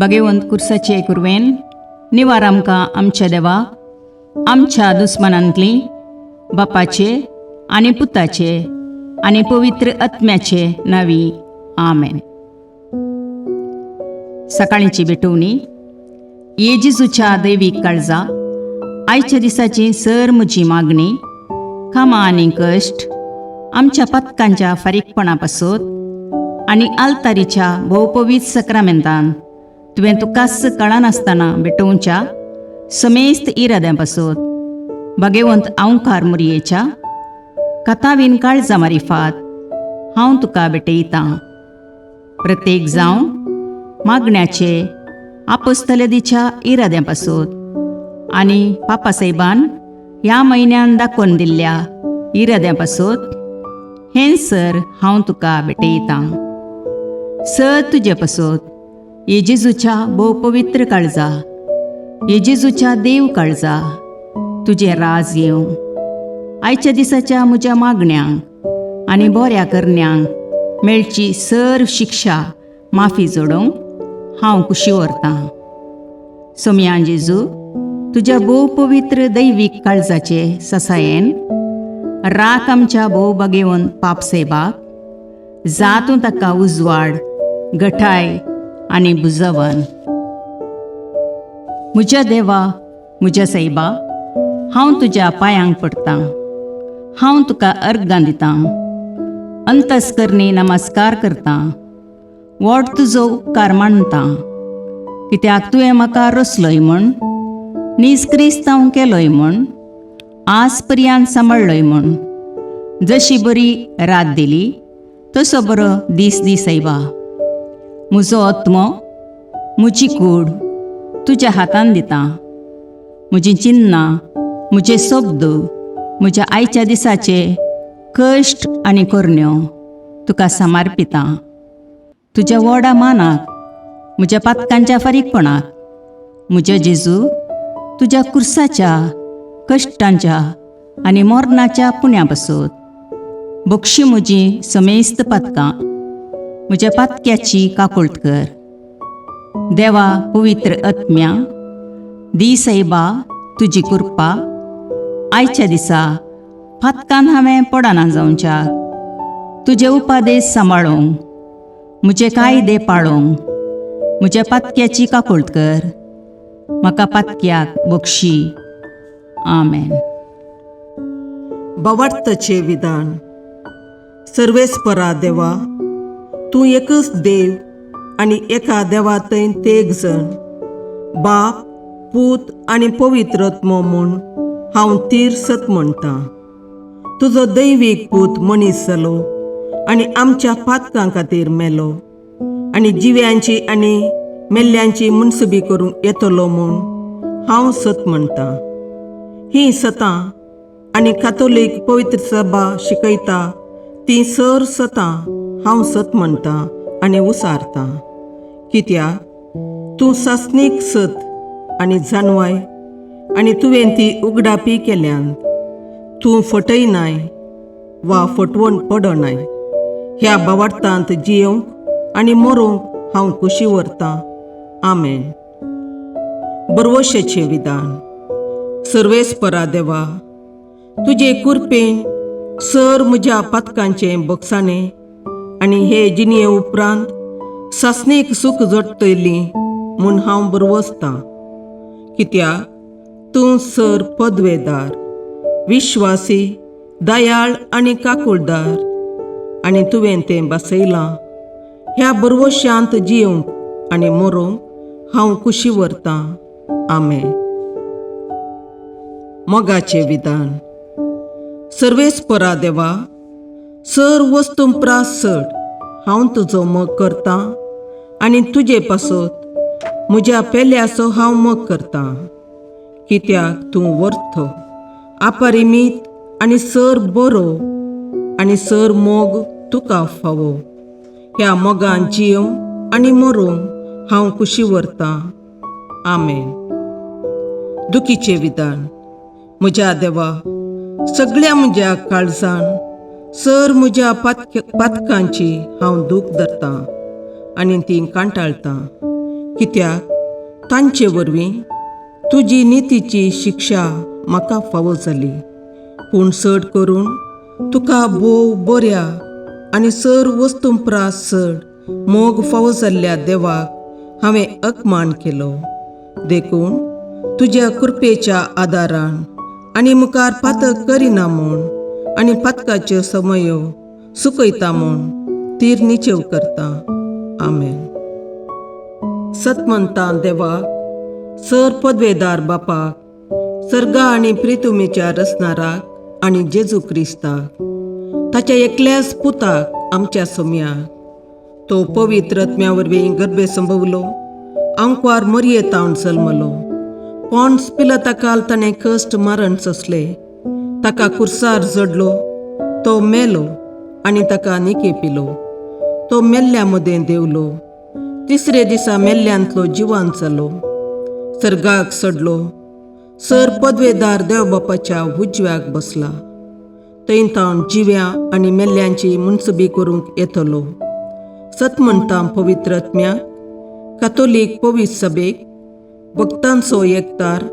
भगेवंत कुर्साचे कुरवेन निवार आमकां आमच्या देवा आमच्या दुस्मनांतली बापाचे आनी पुताचे आनी पवित्र आत्म्याचे नावी. आमेन. सकाळीची भेटवणी. ये जेजूच्या दैवीक काळजा, आयच्या दिसाची सर म्हजी मागणी, कामां आनी कश्ट आमच्या पातकांच्या फारीकपणा पासत आनी आल्तारीच्या भोवपवीत सक्रामेंतान तुवें तुकाच कळनासतना भेटोवच्या समेस्त इराद्यां पासत भगेवंत आंवकार मुरयेच्या कथावीन काळजा मारिफात हांव तुका भेटयतां. प्रत्येक जावं मागण्याचे आपोस्तलदीच्या इराद्यां पासत आनी पापासाहेबान ह्या म्हयन्यान दाखोवन दिल्ल्या इराद्यां पासत हें सर हांव तुका भेटयतां. सर तुजे पासत ये जेजूच्या भोव पवित्र काळजा, ये जेजूच्या देव काळजा, तुजें राज येवं. आयच्या दिसाच्या म्हज्या मागण्यांक आनी बऱ्या करण्यांक मेळची सर शिक्षा माफी जोडोवंक हांव कुशी व्हरतां. सोमयान जेजू, तुज्या भोव पवित्र दैवीक काळजाचे ससायेन राख आमच्या भोव बागेवन पाप सेबाक जातूं ताका उजवाड, गठाय आनी बुजवन. म्हज्या देवा, म्हज्या सायबा, हांव तुज्या पांयांक पडटां. हांव तुका अर्गां दितां, अंतस्करणी नमस्कार करतां, व्हड तुजो उपकार मानतां, कित्याक तुवें म्हाका रचलोय म्हूण, नीज क्रिस्तांव केलोय म्हूण, आज पर्यंत सांबाळ्ळोय म्हूण. जशी बरी रात दिली तसो बरो दीस दी सायबा. म्हजो आत्मो, म्हजी कूड तुज्या हातान दिता. म्हजीं चिन्नां, म्हजे शब्द, म्हज्या आयच्या दिसाचे कश्ट आनी करण्यो तुका समर्पितां. तुज्या व्हडा मानाक, म्हज्या पातकांच्या फारीकपणाक, म्हज्या जेजू, तुज्या कुर्साच्या कश्टांच्या आनी मरणाच्या पुण्या पासत बक्षी म्हजी समेस्त पातकां. म्हज्या पातक्याची काकुळट कर. देवा, पवित्र आत्म्या, दी सायबा तुजी कृपा. आयच्या दिसा पातकान हांवें पडना जावच्याक, तुजे उपादेश सांबाळूंक, म्हजे कायदे पाळूंक म्हज्या पातक्याची काकुळट कर. म्हाका पातक्याक बक्षी. आमेन. भावार्थाचें विधान. सर्वेस्परा देवा, तूं एकच देव आनी एका देवा थंय तेग जण, बाप, पूत आनी पवित्र आत्मो म्हूण हांव तीर सत म्हणटा. तुजो दैवीक पूत मनीस जालो आनी आमच्या पातकां खातीर मेलो आनी जिव्यांची आनी मेल्ल्यांची मुनसुबी करूंक येतलो म्हूण हांव सत म्हणटा. ही सतां आनी कातोलीक पवित्र सभा शिकयता ती सर सतां हांव सत म्हणटा आनी उसारता, कित्याक तूं सासणीक सत आनी जाणवाय आनी तुवें ती उगडापी केल्यान. तूं फटयनाय वा फटवण पडनाय. ह्या भावार्थांत जियोवंक आनी मरोंक हांव कुशी व्हरतां. आमेन. बरवशेचें विधान. सर्वेस्परा देवा, तुजे कुरपेन सर म्हज्या पातकांचें बक्षाणें आनी हे जिणये उपरांत सासणीक सूख जोडटली म्हूण हांव बरवसतां, कित्याक तूं सर पदवेदार, विश्वासी, दयाळ आनी काकुळदार आनी तुवें तें बसयलां. ह्या बरवशांत जियोवंक आनी मरोंक हांव कुशी व्हरतां. आमेन. मोगाचें विधान. सर्वेस्परा देवा, सर वस्तू प्रास चड हांव तुजो मोग करतां आनी तुजे पासत म्हज्या पेल्याचो हांव मोग करतां, कित्याक तूं वर्थ, अपरिमीत आनी सर बरो आनी सर मोग तुका फावो. ह्या मोगान जियोवंक आनी मरोंक हांव कुशी व्हरतां. आमेन. दुखीचें विधान. म्हज्या देवा, सगळ्या म्हज्या काळजान सर म्हज्या पातकांची हांव दूख धरतां आनी ती कांटाळटां, कित्याक तांचे वरवीं तुजी नितीची शिक्षा म्हाका फावो जाली. पूण चड करून तुका भोव बऱ्या आनी सर वस्तूं प्रास चड मोग फावो जाल्ल्या देवाक हांवें अपमान केलो. देखून तुज्या कृपेच्या आदारान आनी मुखार पातक करिना म्हूण आनी पातकाच्यो समयो सुकयता म्हूण तीर निचेव करता. आमेन. सतमंता देवाक, सर पदवेदार बापाक, सर्गा आनी प्रितुमेच्या रचणाराक आनी जेजू क्रिस्ताक, ताच्या एकल्याच पुताक आमच्या सोम्याक, तो पवित्र आत्म्या वरवीं गर्भे संभवलो, आंकवार मरयेतावन जल्मलो, पॉन्स पिलताकाल ताणें कश्ट मरण सोंसले, ताका कुर्सार जडलो, तो मेलो आनी ताका निके पिलो, तो मेल्ल्या मदें देंवलो, तिसरे दिसा मेल्ल्यांतलो जिवान जालो, सर्गाक सडलो, सर पदवेदार देव बापाच्या उजव्याक बसला, थंय तावन जिव्या आनी मेल्ल्यांची मुनसबी करूंक येतलो. सत म्हणटा पवित्र आत्म्याक, कातोलीक पवित्र सभेक, भक्तांचो एकतार,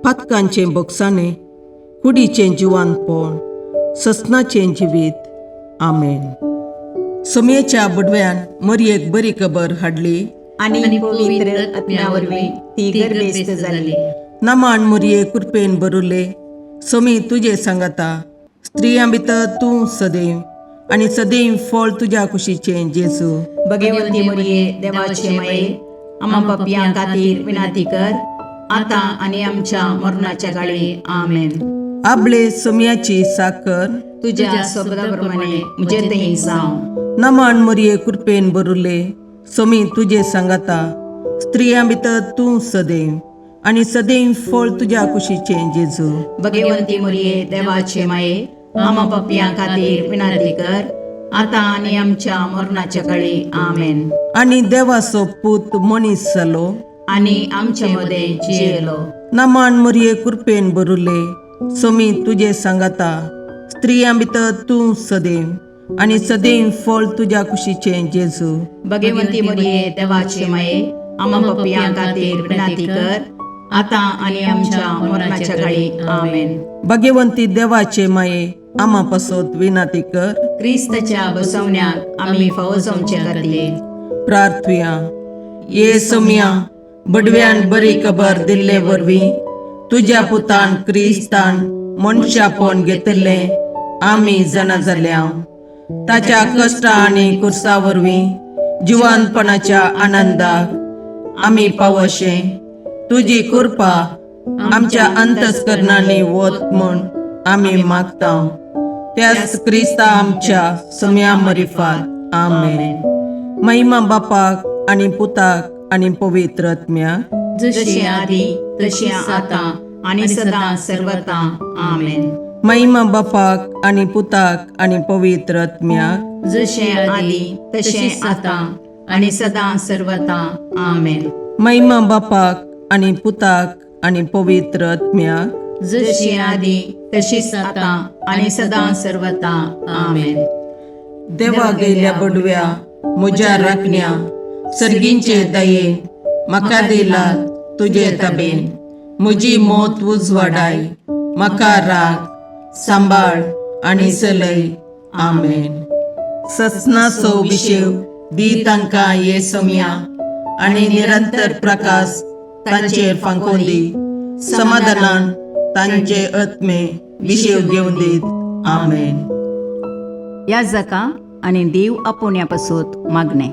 पातकांचें बोगसाणें, कुडीचें जिवानपण, ससनाचें जिवीत. आमेन. सोमयेच्या बुडव्यान मरयेक बरी खबर हाडली आनी पवित्र आत्म्या वरवीं ती गर्भेस्त जाली. नमान मुरये कृपेन बरुले, सोमी तुजे सांगाता, स्त्रियां भितर तूं सदैव आनी सदैव फळ तुज्या कुशीचें जेजू. भगवंती मरिये, देवाचे माये, आमा पापयां खातीर विनंती कर, आतां आनी आमच्या मरणाच्या काळी. आमेन. आबळे सोमयाची साकर तुज्या शब्दा प्रमाणे म्हजे थंय जावं. नमान मुरये कृपेन बरुले, सोमी तुजे सांगाता, स्त्रियां भितर तूं सदैव आनी सदैव फळ तुज्या कुशीचें जेजू. भगवंती मरिये, देवाचे माये, आमा पापयां खातीर विनंती कर, आतां आनी आमच्या मरणाच्या काळी. आमेन. आनी देवाचो पूत मनीस जालो आनी आमच्या मदें जियेलो. नमान मुरये कृपेन बरुले, सोमी तुजे सांगाता, स्त्रियां भितर तूं सदैव आनी सदैव फळ तुज्या कुशीचें जेजू. भगवंती मरिये, देवाचे माये, आमा पापयां खातीर विनंती कर, आतां आनी आमच्या मरणाच्या काळी. आमेन. भगवंती देवाचे माये, आमा पासत विनंती कर. क्रिस्ताच्या बसवण्याक आमी फावो जावचे खातीर. प्रार्थुया. ये सोमया, बडव्यान बरी खबर दिल्ले वरवीं तुज्या पुतान क्रिस्तान मनशापण घेतिल्लें आमी जाणा जाल्या. ताच्या कश्टा आनी कुर्सा वरवीं जिवानपणाच्या आनंदाक आमी पावशे तुजी कृपा आमच्या अंतस्करणांनी वत म्हूण आमी मागता, त्याच क्रिस्ता आमच्या सम्या मरिफात. आमेन. महिमा बापाक आनी पुताक आनी पवित्र आत्म्याक, जशी आदी तशी आतां आनी सदां सर्वता. आमेन. महिमा बापाक आनी पुताक आनी पवित्र आत्म्याक, जशें आदी तशें आतां आनी सदां सर्वता. आमेन. महिमा बापाक आनी पुताक आनी पवित्र आत्म्याक, जशी आदी तशीच आतां आनी सदां सर्वता. आमेन. देवा गेल्या बडव्या म्हज्या राखण्या, सर्गींचे दयेन म्हाका दिला तुजे तबेन, म्हजी मोत उजवाडाय, म्हाका राग सांबाळ आनी चलय. आमेन. ससनाचो विशेव दी तांकां ये सोम्या आनी निरंतर प्रकाश तांचेर फांकोवन दी, समाधानान तांचे आत्मे विशेव घेवन दीत. आमेन. ह्या जाका आनी देव आपोवण्या पासत मागणें.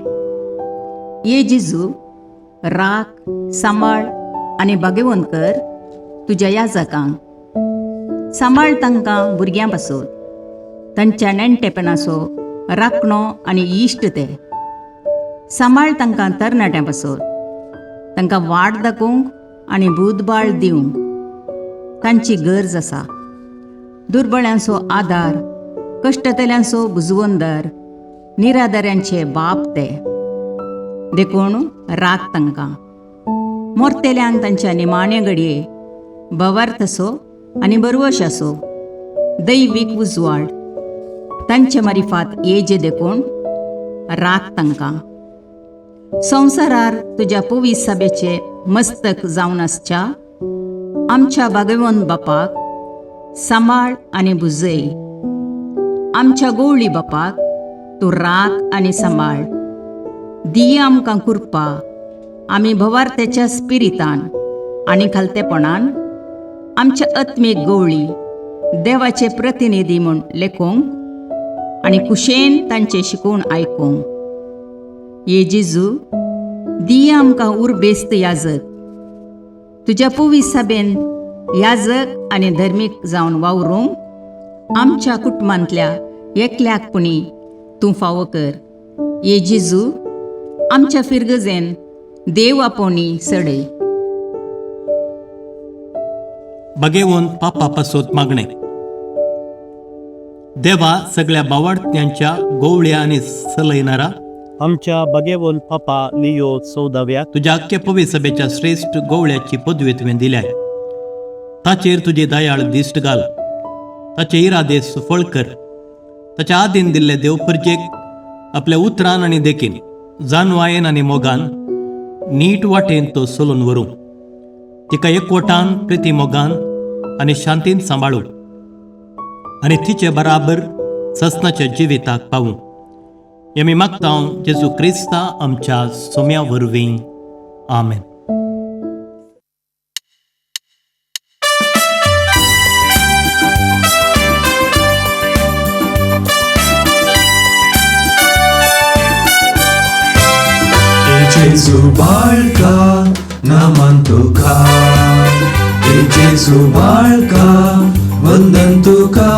ये जेजू, राख, सांबाळ आनी भागेवंत कर तुज्या ह्या जाकांक. सांबाळ तांकां भुरग्यां पासत, तांच्या नेणटेपणाचो राखणो आनी इश्ट ते. सांबाळ तांकां तरणाट्यां पासत, तांकां वाट दाखोवंक आनी बुदबाळ दिवंक तांची गरज आसा. दुर्बळ्यांचो आदार, कश्टतल्यांचो बुजवंदर, निराधाऱ्यांचे बाप ते, देखून राख तांकां. मोरतेल्यांक तांच्या निमाण्या घडये भवार्थ असो आनी बरवश असो दैवीक उजवाड तांचे मारिफात येजे, देखून राख तांकां. संवसारार तुज्या पवीस सभेचे मस्तक जावन आसच्या आमच्या बागेवन बापाक सांबाळ आनी बुजय. आमच्या गोवळी बापाक तूं राख आनी सांबाळ. दिया आमकां कृपा आमी भवार्थ्याच्या स्पिरितान आनी खालतेपणान आमच्या आत्मीक गवळी देवाचे प्रतिनिधी म्हूण लेखूंक आनी कुशेन तांचे शिकोवन आयकूंक. ये जेजू, दिया आमकां उर्बेस्त याजक, तुज्या पवीस सभेन याजक आनी धर्मीक जावन वावरूंक आमच्या कुटुंबांतल्या एकल्याक पुणी तूं फावो कर. ये जेजू, आमच्या फिरगजेन देव आपोवणी सडय. बगेवन पापा पासत मागणे. देवा सगळ्या बावाडत्यांच्या गोवळ्या आनी सलयनारा आमच्या बगेवन पापा लियो चौदाव्या तुज्या आख्या पवी सभेच्या श्रेश्ठ गोवळ्याची पदवी तुवें दिल्या, ताचेर तुजी दयाळ दिश्ट घाल, ताचे इरादे सुफळ कर. ताच्या आदीन दिल्ले देवपर्जेक आपल्या उतरान आनी देखीन, जानवायेन आनी मोगान नीट वाटेन तो चलून व्हरूं. तिका एकवटान, प्रिती मोगान आनी शांतीन सांबाळूं आनी तिचे बराबर ससनाच्या जिविताक पावूं. हें आमी मागता जेजू क्रिस्ता आमच्या सोम्या वरवीं. आमेन. Gesù barca naman तुका, ए जेजू बाळका वंदन तुका.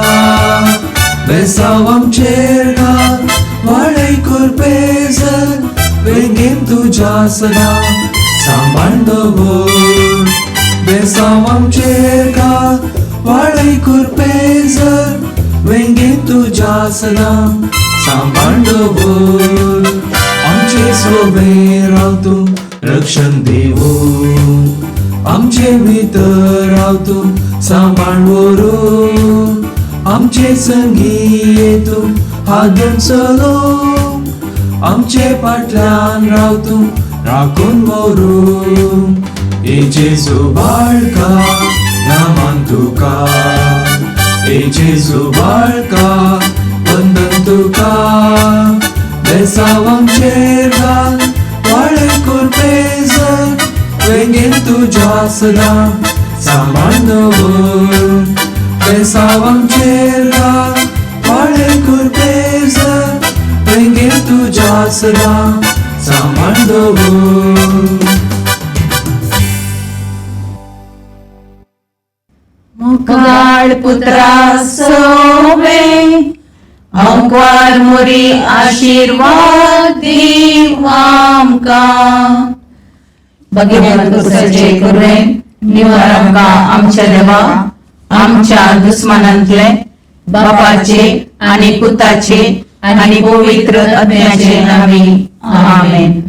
बेसांव आमचेर घाल वाडय कुरपेजर, वेंगेन तुज्या सदां सांबाळ दवर. बेसांव आमचेर घाल वाडय कुरपेजर, वेंगेन तुज्या सदां सांबाळ दवर. आमचे सोबे राव तूं रक्षण देवून, आमचे भितर राव तूं सांबाळ व्हरूं. आमचे संगी ये तूं हात घेवन चलोवंक, आमचे फाटल्यान राव तूं राखून व्हरूं. ए जेजू बाळका नामान तुका, ए जेजू बाळका वंदन तुका. बेसांव आमचेर घाल वाडय कुरपेजर, वेंगेन तुज्या सदां सांबाळ दवर. बेसांव आमचेर घाल वाडय कुरपेजर, वेंगेन तुज्या सदां सांबाळ दवर. मुखाळ पुत्रा सोवे अंकवार मोरी आशीर्वाद दी आमकां. भगवंत सजे करुणेन निवार आमकां आमच्या देवा आमच्या दुस्मानांतले बापाचे आनी पुताचे आनी पवित्र आत्म्याचे नावी. आमेन.